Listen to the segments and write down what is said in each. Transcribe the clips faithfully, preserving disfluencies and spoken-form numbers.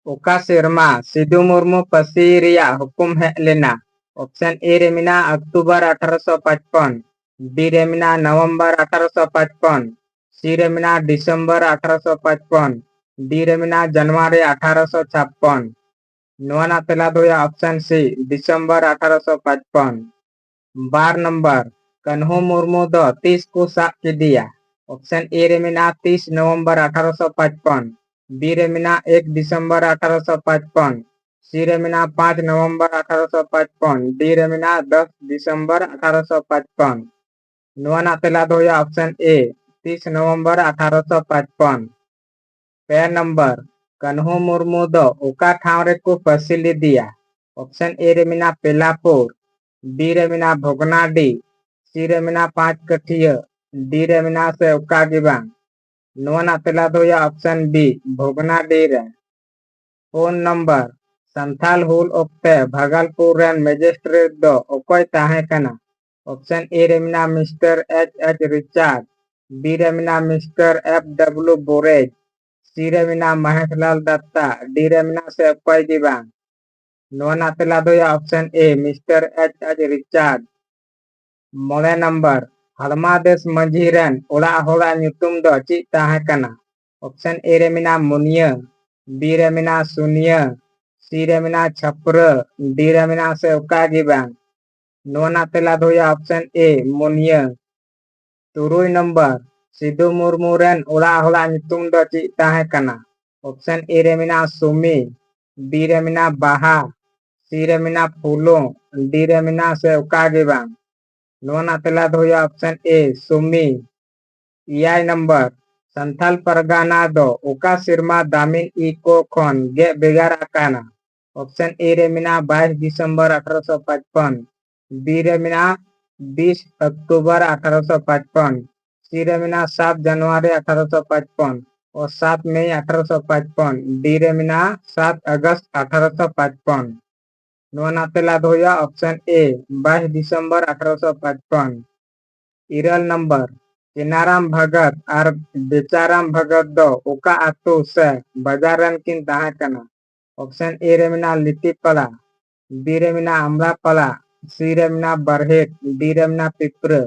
ᱚᱠᱟ ᱥᱮᱨᱢᱟ ᱥᱤᱫᱩ ᱢᱩᱨᱢᱩ ᱯᱟᱹᱥᱤ ᱨᱮᱭᱟᱜ ᱦᱩᱠᱩᱢ ᱦᱮᱡ ᱞᱮᱱᱟ? ᱚᱯᱥᱮᱱ ᱮ ᱨᱮ ᱢᱮᱱᱟᱜᱼᱟ ᱚᱠᱴᱳᱵᱚᱨ ᱟᱴᱷᱟᱨᱚᱥᱚ ᱯᱟᱸᱪᱯᱚᱱ, ᱵᱤ ᱨᱮ ᱢᱮᱱᱟᱜᱼᱟ ᱱᱚᱵᱷᱮᱢᱵᱚᱨ ᱟᱴᱷᱟᱨᱚᱥᱚ ᱯᱟᱸᱪᱯᱚᱱ, ᱥᱤ ᱨᱮ ᱢᱮᱱᱟᱜᱼᱟ ᱰᱤᱥᱮᱢᱵᱚᱨ ᱟᱴᱷᱟᱨᱚᱥᱚ ᱯᱟᱸᱪᱯᱚᱱ, ᱰᱤ ᱨᱮ ᱢᱮᱱᱟᱜᱼᱟ ᱡᱟᱱᱩᱣᱟᱨᱤ ᱟᱴᱷᱟᱨᱚᱥᱚ ᱪᱷᱟᱯᱯᱚᱱ᱾ ᱱᱚᱣᱟ ᱨᱮᱱᱟᱜ ᱛᱮᱞᱟ ᱫᱚ ᱦᱩᱭᱩᱜᱼᱟ ᱚᱯᱥᱮᱱ ᱥᱤ, ᱰᱤᱥᱮᱢᱵᱚᱨ ᱟᱴᱷᱟᱨᱚᱥᱚ ᱯᱟᱸᱪᱯᱚᱱ᱾ ᱵᱟᱨ ᱱᱚᱢᱵᱚᱨ, ᱠᱟᱹᱱᱦᱩ ᱢᱩᱨᱢᱩ ᱫᱚ ᱛᱤᱥ ᱠᱚ ᱥᱟᱵ ᱠᱮᱫᱮᱭᱟ? ᱚᱯᱥᱮᱱ ᱮ ᱨᱮ ᱢᱮᱱᱟᱜᱼᱟ ᱛᱤᱥ ᱱᱚᱵᱷᱮᱢᱵᱚᱨ ᱟᱴᱷᱟᱨᱚᱥᱚ ᱯᱟᱸᱪᱯᱚᱱ, ᱵᱤ ᱨᱮ ᱢᱮᱱᱟᱜᱼᱟ ᱮᱠ ᱰᱤᱥᱮᱢᱵᱚᱨ ᱟᱴᱷᱟᱨᱚᱥᱚ ᱯᱟᱸᱪᱯᱚᱱ, ᱥᱤ ᱨᱮ ᱢᱮᱱᱟᱜᱼᱟ ᱯᱟᱸᱪ ᱱᱚᱵᱷᱮᱢᱵᱚᱨ ᱟᱴᱷᱟᱨᱚᱥᱚ ᱯᱟᱸᱪᱯᱚᱱ, ᱰᱤ ᱨᱮ ᱢᱮᱱᱟᱜᱼᱟ ᱫᱚᱥ ᱰᱤᱥᱮᱢᱵᱚᱨ ᱟᱴᱷᱟᱨᱚᱥᱚ ᱯᱟᱸᱪᱯᱚᱱ᱾ ᱱᱚᱣᱟ ᱨᱮᱱᱟᱜ ᱛᱮᱞᱟ ᱫᱚ ᱦᱩᱭᱩᱜᱼᱟ ᱚᱯᱥᱮᱱ ᱮ, ᱛᱤᱥ ᱱᱚᱵᱷᱮᱢᱵᱚᱨ ᱟᱴᱷᱟᱨᱚᱥᱚ ᱯᱟᱸᱪᱯᱚᱱ᱾ ᱯᱮ ᱱᱚᱢᱵᱚᱨ, ᱠᱟᱹᱱᱦᱩ ᱢᱩᱨᱢᱩ ᱫᱚ ᱚᱠᱟ ᱴᱷᱟᱶ ᱨᱮᱠᱚ ᱯᱟᱹᱥᱤ ᱞᱮᱫᱮᱭᱟ? ᱚᱯᱥᱮᱱ ᱮ ᱨᱮ ᱢᱮᱱᱟᱜᱼᱟ ᱯᱮᱞᱟᱯᱩᱨ, ᱵᱤ ᱨᱮ ᱢᱮᱱᱟᱜᱼᱟ ᱵᱷᱚᱜᱽᱱᱟᱰᱤ, ᱥᱤ ᱨᱮ ᱢᱮᱱᱟᱜᱼᱟ ᱯᱟᱸᱪ ᱠᱟᱹᱴᱷᱤᱭᱟᱹ, ᱰᱤ ᱨᱮ ᱢᱮᱱᱟᱜᱼᱟ ᱥᱮ ᱚᱠᱟ ᱜᱮ ᱵᱟᱝ᱾ ᱱᱚᱣᱟ ᱨᱮᱱᱟᱜ ᱛᱮᱞᱟ ᱫᱚ ᱦᱩᱭᱩᱜᱼᱟ ᱚᱯᱥᱮᱱ ᱵᱤ, ᱵᱷᱚᱜᱽᱱᱟᱰᱤ ᱨᱮ᱾ ᱯᱩᱱ ᱱᱚᱢᱵᱚᱨ, ᱥᱟᱱᱛᱷᱟᱞ ᱦᱩᱞ ᱚᱠᱛᱮ ᱵᱷᱟᱜᱟᱞᱯᱩᱨ ᱨᱮᱱ ᱢᱮᱡᱤᱥᱴᱨᱮᱴ ᱫᱚ ᱚᱠᱚᱭ ᱛᱟᱦᱮᱸ ᱠᱟᱱᱟ? ᱚᱯᱥᱮᱱ ᱮ ᱨᱮ ᱢᱮᱱᱟᱜᱼᱟ mister H H Richard, B ᱨᱮ ᱢᱮᱱᱟᱜᱼᱟ ᱢᱤᱥᱴᱟᱨ ᱮᱯᱷ ᱰᱟᱵᱞᱩ ᱵᱳᱨᱮᱡᱽ, ᱥᱤ ᱨᱮ ᱢᱮᱱᱟᱜᱼᱟ ᱢᱚᱦᱮᱥᱞᱟᱞ ᱫᱟᱛᱛᱟ, ᱰᱤ ᱨᱮ ᱢᱮᱱᱟᱜᱼᱟ ᱥᱮ ᱚᱠᱚᱭ ᱜᱮ ᱵᱟᱝ᱾ ᱱᱚᱣᱟ ᱨᱮᱱᱟᱜ ᱛᱮᱞᱟ ᱫᱚ ᱦᱩᱭᱩᱜᱼᱟ ᱚᱯᱥᱮᱱ ᱮ, ᱢᱤᱥᱴᱟᱨ ᱮᱪ ᱮᱪ ᱨᱤᱪᱟᱨᱰ᱾ ᱢᱚᱬᱮ ᱱᱚᱢᱵᱚᱨ, ᱦᱟᱲᱢᱟ ᱫᱮᱥ ᱢᱟᱹᱡᱷᱤ ᱨᱮᱱ ᱚᱲᱟᱜ ᱦᱚᱲᱟᱜ ᱧᱩᱛᱩᱢ ᱫᱚ ᱪᱮᱫ ᱛᱟᱦᱮᱸ ᱠᱟᱱᱟ? ᱚᱯᱥᱮᱱ ᱮ ᱨᱮ ᱢᱮᱱᱟᱜᱼᱟ ᱢᱩᱱᱤᱭᱟᱹ, ᱵᱤ ᱨᱮ ᱢᱮᱱᱟᱜᱼᱟ ᱥᱩᱱᱤᱭᱟᱹ, ᱥᱤ ᱨᱮ ᱢᱮᱱᱟᱜᱼᱟ ᱪᱷᱟᱯᱨᱟᱹ, ᱰᱤ ᱨᱮ ᱢᱮᱱᱟᱜᱼᱟ ᱥᱮ ᱚᱠᱟ ᱜᱮ ᱵᱟᱝ᱾ ᱱᱚᱣᱟ ᱨᱮᱱᱟᱜ ᱛᱮᱞᱟ ᱫᱚ ᱦᱩᱭᱩᱜᱼᱟ ᱚᱯᱥᱮᱱ ᱮ, ᱢᱩᱱᱤᱭᱟᱹ᱾ ᱛᱩᱨᱩᱭ ᱱᱚᱢᱵᱚᱨ, ᱥᱤᱫᱩ ᱢᱩᱨᱢᱩ ᱨᱮᱱ ᱚᱲᱟᱜ ᱦᱚᱲᱟᱜ ᱧᱩᱛᱩᱢ ᱫᱚ ᱪᱮᱫ ᱛᱟᱦᱮᱸ ᱠᱟᱱᱟ? ᱚᱯᱥᱮᱱ ᱮ ᱨᱮ ᱢᱮᱱᱟᱜᱼᱟ ᱥᱩᱢᱤ, ᱵᱤ ᱨᱮ ᱢᱮᱱᱟᱜᱼᱟ ᱵᱟᱦᱟ, ᱥᱤ ᱨᱮ ᱢᱮᱱᱟᱜᱼᱟ ᱯᱷᱩᱞᱳ, ᱰᱤ ᱨᱮ ᱢᱮᱱᱟᱜᱼᱟ ᱥᱮ ᱚᱠᱟ ᱜᱮ ᱵᱟᱝ᱾ ᱱᱚᱣᱟ ᱨᱮᱱᱟᱜ ᱛᱮᱞᱟ ᱫᱚ ᱦᱩᱭᱩᱜᱼᱟ ᱚᱯᱥᱮᱱ ᱮ, ᱥᱩᱢᱤ᱾ ᱮᱭᱟᱭ ᱱᱚᱢᱵᱚᱨ, ᱥᱟᱱᱛᱷᱟᱞ ᱯᱟᱨᱜᱟᱱᱟ ᱫᱚ ᱚᱠᱟ ᱥᱮᱨᱢᱟ ᱫᱟᱢᱤᱱ ᱤᱠᱳ ᱠᱷᱚᱱ ᱜᱮᱫ ᱵᱷᱮᱜᱟᱨ ᱟᱠᱟᱱᱟ? ᱚᱯᱥᱮᱱ ᱮ ᱨᱮ ᱢᱮᱱᱟᱜᱼᱟ ᱵᱟᱭᱤᱥ ᱰᱤᱥᱮᱢᱵᱚᱨ ᱟᱴᱷᱟᱨᱚᱥᱚ ᱯᱟᱸᱪᱯᱚᱱ, ᱵᱤ ᱨᱮ ᱢᱮᱱᱟᱜᱼᱟ ᱵᱤᱥ ᱚᱠᱴᱳᱵᱚᱨ ᱟᱴᱷᱟᱨᱚᱥᱚ ᱯᱟᱸᱪᱯᱚᱱ, ᱥᱤ ᱨᱮ ᱢᱮᱱᱟᱜᱼᱟ ᱥᱟᱛ ᱡᱟᱱᱩᱣᱟᱨᱤ ᱟᱴᱷᱟᱨᱚᱥᱚ ᱯᱟᱸᱪᱯᱚᱱ ᱚ ᱥᱟᱛ ᱢᱮ ᱟᱴᱷᱟᱨᱚᱥᱚ ᱯᱟᱸᱪᱯᱚᱱ, ᱰᱤ ᱨᱮ ᱢᱮᱱᱟᱜᱼᱟ ᱥᱟᱛ ᱟᱜᱚᱥᱴ ᱟᱴᱷᱟᱨᱚᱥᱚ ᱯᱟᱸᱪᱯᱚᱱ᱾ ᱱᱚᱣᱟ ᱨᱮᱱᱟᱜ ᱛᱮᱞᱟ ᱫᱚ ᱦᱩᱭᱩᱜᱼᱟ ᱚᱯᱥᱮᱱ ᱮ, ᱵᱟᱭᱤᱥ ᱰᱤᱥᱮᱢᱵᱚᱨ ᱟᱴᱷᱟᱨᱚᱥᱚ ᱯᱟᱸᱪᱯᱚᱱ᱾ ᱤᱨᱟᱹᱞ ᱱᱚᱢᱵᱚᱨ, ᱪᱮᱱᱟᱨᱟᱢ ᱵᱷᱟᱜᱚᱛ ᱟᱨ ᱵᱮᱪᱟᱨᱟᱢ ᱵᱷᱟᱜᱚᱛ ᱫᱚ ᱚᱠᱟ ᱟᱹᱛᱩ ᱥᱮ ᱵᱟᱡᱟᱨ ᱨᱮᱱ ᱠᱤᱱ ᱛᱟᱦᱮᱸ ᱠᱟᱱᱟ? ᱚᱯᱥᱮᱱ ᱮ ᱨᱮ ᱢᱮᱱᱟᱜᱼᱟ ᱞᱤᱛᱤᱯᱟᱲᱟ, ᱵᱤ ᱨᱮ ᱢᱮᱱᱟᱜᱼᱟ ᱟᱢᱞᱟᱯᱟᱲᱟ, ᱥᱤ ᱨᱮ ᱢᱮᱱᱟᱜᱼᱟ ᱵᱟᱨᱦᱮᱴ, ᱰᱤ ᱨᱮ ᱢᱮᱱᱟᱜᱼᱟ ᱯᱤᱯᱨᱟᱹ᱾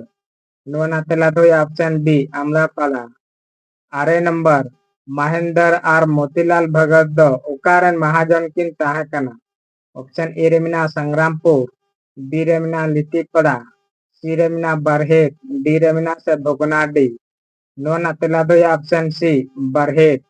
ᱱᱚᱣᱟ ᱨᱮᱱᱟᱜ ᱛᱮᱞᱟ ᱫᱚ ᱦᱩᱭᱩᱜᱼᱟ ᱚᱯᱥᱮᱱ ᱵᱤ, ᱟᱢᱞᱟᱯᱟᱲᱟ᱾ ᱟᱨᱮ ᱱᱟᱢᱵᱟᱨ, ᱢᱟᱦᱮᱱᱫᱚᱨ ᱟᱨ ᱢᱚᱛᱤᱞᱟᱞ ᱵᱷᱚᱜᱚᱛ ᱫᱚ ᱚᱠᱟ ᱨᱮᱱ ᱢᱟᱦᱟᱡᱚᱱ ᱠᱤᱱ ᱛᱟᱦᱮᱸ ᱠᱟᱱᱟ? ᱚᱯᱥᱮᱱ ᱮ ᱨᱮ ᱢᱮᱱᱟᱜᱼᱟ ᱥᱟᱝᱜᱨᱟᱢᱯᱩᱨ, ᱵᱤ ᱨᱮ ᱢᱮᱱᱟᱜᱼᱟ ᱞᱤᱛᱤᱯᱟᱲᱟ, ᱥᱤ ᱨᱮ ᱢᱮᱱᱟᱜᱼᱟ ᱵᱟᱨᱦᱮᱴ, ᱰᱤ ᱨᱮ ᱢᱮᱱᱟᱜᱼᱟ ᱥᱮ ᱵᱷᱚᱜᱽᱱᱟᱰᱤ᱾ ᱱᱚᱣᱟ ᱨᱮᱱᱟᱜ ᱛᱮᱞᱟ ᱫᱚ ᱦᱩᱭᱩᱜᱼᱟ ᱚᱯᱥᱮᱱ ᱥᱤ, ᱵᱟᱨᱦᱮᱴ᱾